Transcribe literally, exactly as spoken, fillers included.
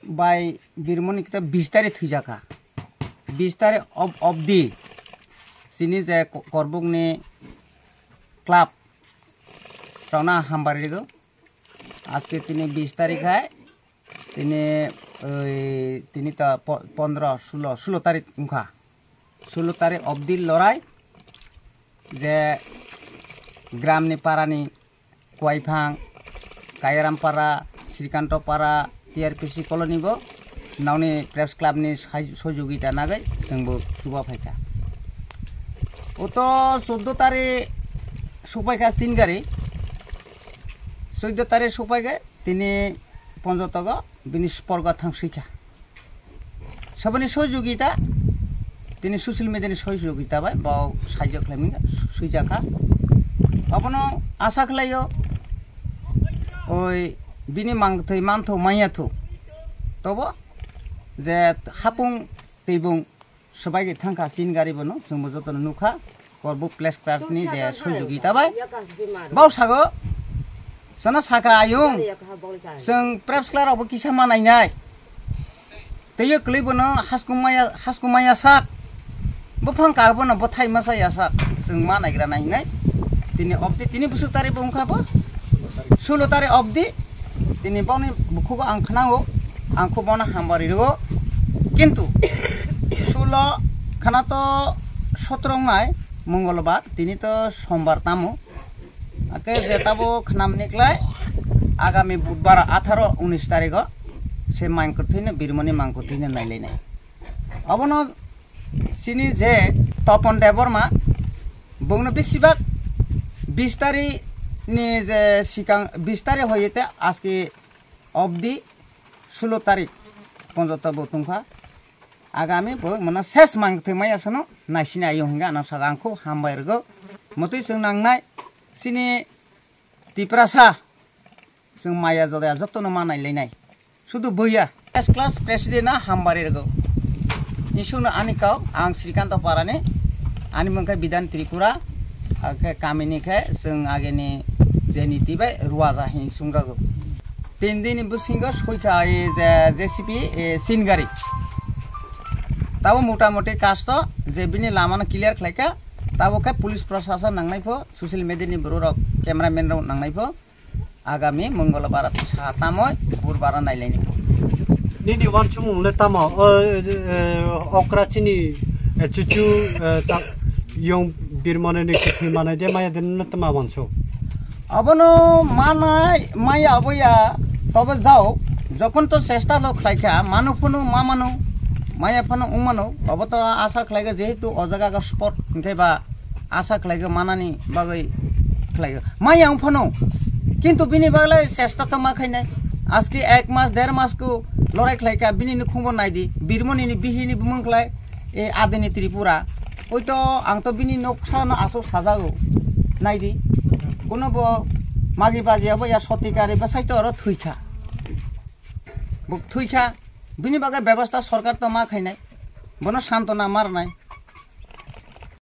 Bai birmoni kita bis tarikh thwijakha. Bis tarikh ob-, obdi chini je ko-, korbukni club rokno hambai rwgo. Aske tini bis tarikh hai, tini, oi, tini ta po-, pondro, sulo, sulo tarikh wngkha. Sulo tarikh obdi lorai je gramni parani Kuaiphang, Kayarampara, Srikantopara, T R P C colony bo nokni Press Club ni sai-, sojogita nagwi chwngbo chuba phaikha. Oto chuddo tarikh sokpaikha Singari, chuddo tarikh sokpaikha tini ponjotogo bini sporgo thang swikha. Saboni sojogita, tini social media ni sojogita bai bo sahajyo khlaimani swijakha. Abono asa khlaio, oi bini mangthwi manthu manya thu, tobo je hapung tibung swbaigwi thangkha Singari bono, chwngbo jotono nukha. Korbu Press Club ni je sojogita bai. Bau sago, sana saka ayung, chwng Press Club rokbo kisa ma nainai. Teiyo kwlwi bono haskumaya, haskumaya sak. Buphang karbono bwthai masa ya sak. Chwng ma naigra nai hinai. Tini obdi, tini bwswk tarikh bo wngkha bo. Sulo tarikh obdi. Tini boni bukhugo ang khwnango. Ang kho bono hambai rwo. Kintu sulo khana to sotro wngnai Mongolbar, tini to Sombar tamo. Ake je tabo khnamni klai agami Budbar atharo unis tarikho se mangkwthwino birmoni mangkwthwino nailainai. Abono chini je Topon Debbarma bongno besibak bis tarikh ni je sikang bis tarikh hoyete aski obdi sulo tarikh ponjoto bo tongkha. Agami bo mano ses mangthwi maya sano naisini ayo hinga ano saka ang kho hambai rwgo. Motwi chwng nangnai chini Tiprasa chwng maya jodaya jotono ma nailainai. Sudu boya S class president a hambai rwgo. Isukno ani kau ang Srikanta Parani, ani mungkha Bidan Tripura, ake kamini khe chwng ageni je niti bai ruaja hin sungjago. Tin dini bwswingo soikha ai je J C B, e, Singari. Tabo mota moti kasto je bini lamano clear khlaikha, tabo khe police prosason nangnai pho, social media ni borok rok, cameraman rok nangnai pho, agami Mongolbar sa tamoi Budbar nailaini pho. Nini wansukmung le tamo, o, e, okra chini, e, chuchu, e, ta-, yong birmane ni kithi mane de maya den na tama wansuk. Abono manai maya aboya tobe jao, jokon to chesta lo khlaikha, manu phunu ma manu, maya phunu ung manu, obo to asa khlaiga jehetu o jaga ga sport hinkhe ba asa khlaiga manani bagwi khlaiga. Maya ung phunu, kintu bini baglai chesta to ma khainai. Aski ek mas, der mas ko lorai khlaikha, bini nukhungbo naidi, birmoni ni bihini bumung khlai, e adini Tripura. Oito ang to bini noksa no aswk sajago. Naidi. Kuno bo magi baji abo ya sotikari bwsai to oro thwikha. Bo thwikha. Bini bagwi bebostha sorkar to ma khainai. Bono santona ma rwnai.